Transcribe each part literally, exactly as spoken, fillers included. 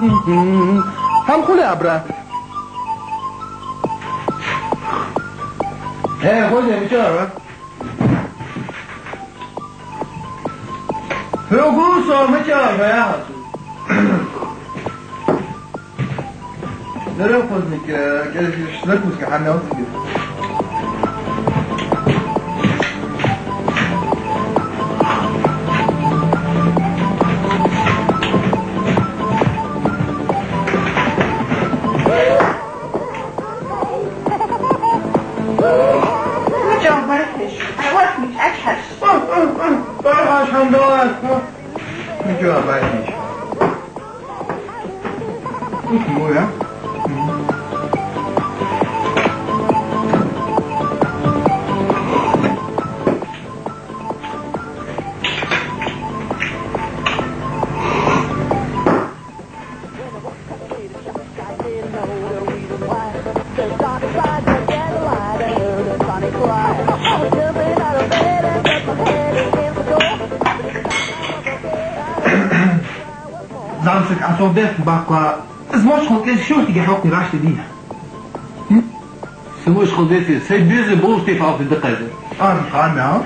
Хьам хуле, а, брат? Э, хоза, мичара? Хьо гу со, мичара, яхаш. Дара хозник, э, кӀезигаш закуска хьанал тиги. Чё, бархиш? Ай, вот, мич, ачхаш. Бархаш, хьандалар. Ну чё, бархиш? Ус моя. Замсак, а со бехк баккха, из мочхал кӀезига шортиге хьокхий лашта дийна. Са мочхал деций, сай безам болаш тӀа фалти дакхайза. Аз хана.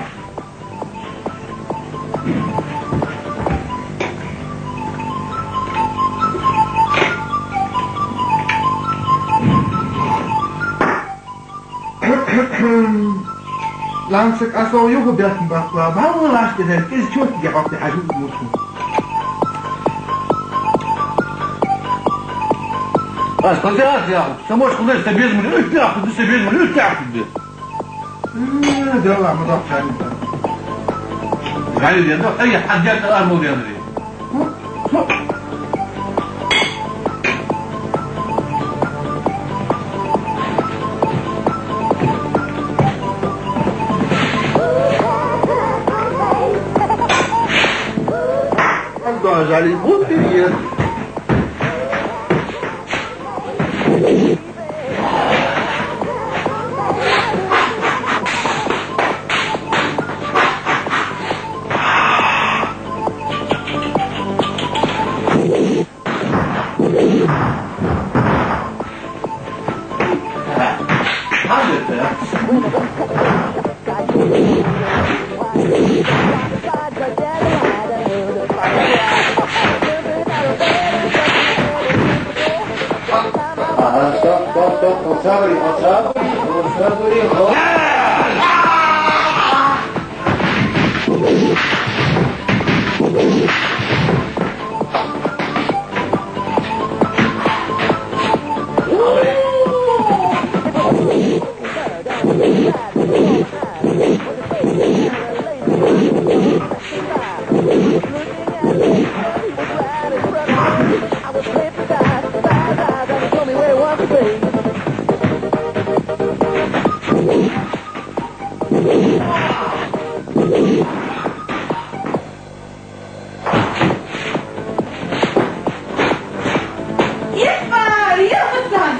Ламсак, а со юха бехк баккха, бала лашта дер, кӀезига шортиге хьокхий хьажу мочхал. Аз кхоза аз яху, са мочхал деций, са безам уйттар ахтуд, са безам уйттар ахтуд. Э, Дала, ма дохча. Гали ден да, ай, хьаддя тара мо ден ри. Ан дожали бу пирьер. Ага, стоп, стоп, стоп, посмотри, посмотри, посмотри, хоп. Ишпа, риха сан!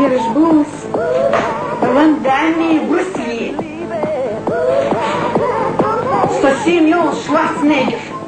Ераш бус. Ван Дамми, Брюс Ли. Сто семь Шварценеггер.